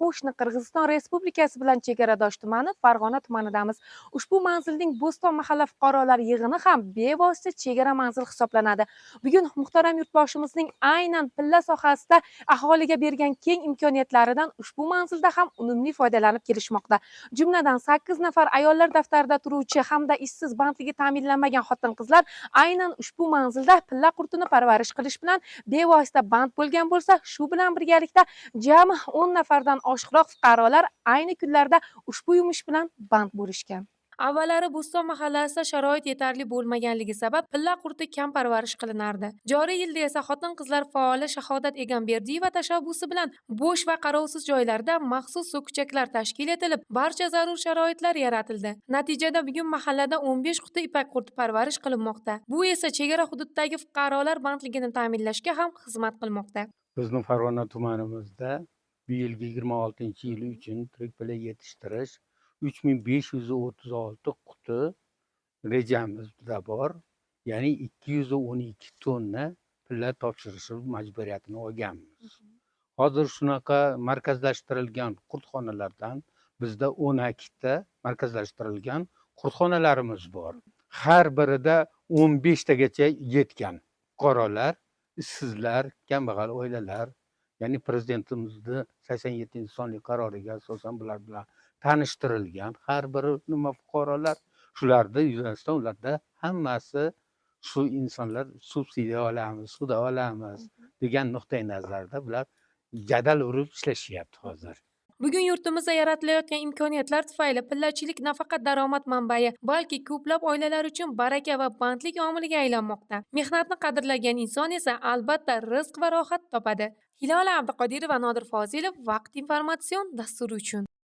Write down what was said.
Qo'shni Qirg'iziston Respublikasi bilan chegaradosh tumani Farg'ona tumanidamiz. Ushbu manzilning Bo'ston mahalla fuqarolar yig'ini ham bevosita chegara manzil hisoblanadi. Bugun muhtaram yurtboshimizning aynan pilla sohasida aholiga bergan keng imkoniyatlaridan ushbu manzilda ham unumli foydalanib kelishmoqda. Jumladan, 8 nafar ayollar daftarida turuvchi hamda ishsiz, bandligi ta'minlanmagan xotin-qizlar aynan ushbu manzilda pilla qurtini parvarish qilish bilan bevosita band bo'lgan bo'lsa, shu bilan birgalikda jami 10 nafardan oshiqroq fuqarolar ayni kunlarda ushbu yumush bilan band bo'lishgan. Avvallari Bo'ston mahallasida sharoit yetarli bo'lmaganligi sabab pilla qurti kam parvarish qilinardi. Joriy yilda esa xotin-qizlar faoli Shahodat Egamberdiyeva tashabbusi bilan bo'sh va qarovsiz joylarda maxsus so'kichaklar tashkil etilib, barcha zarur sharoitlar yaratildi. Natijada bugun mahallada 15 quti ipak qurti parvarish qilinmoqda. Bu esa chegara hududdagi fuqarolar bandligini ta'minlashga ham xizmat qilmoqda. Bizni Farg'ona tumanimizda bu yilgi 26-yil uchun tirik pilla yetishtirish 3536 quti rejamizda bor, ya'ni 212 tonna pilla topshirish majburiyatini olganmiz. Hozir shunaqa markazlashtirilgan qurtxonalardan bizda 12 ta markazlashtirilgan qurtxonalarimiz bor. Har birida 15 tagacha yetgan fuqarolar, ishsizlar, kambag'al oilalar, ya'ni prezidentimizni 87-sonli qaroriga asosan bular bilan tanishtirilgan har biri nima fuqarolar, shularni yuzasidan ularda hammasi shu insonlar subsidiya olamiz, ssuda olamiz degan nuqtai nazarda bular jadal urib ishlashyapti hozir. Bugun yurtimizda yaratilayotgan imkoniyatlar tufayli pillachilik nafaqat daromad manbai, balki ko'plab oilalar uchun baraka va bandlik omiliga aylanmoqda. Mehnatni qadrlagan inson esa albatta rizq va rohat topadi. Hilola Abduqodirova, Nodir Fozilov, Vaqt informatsion dasturi uchun.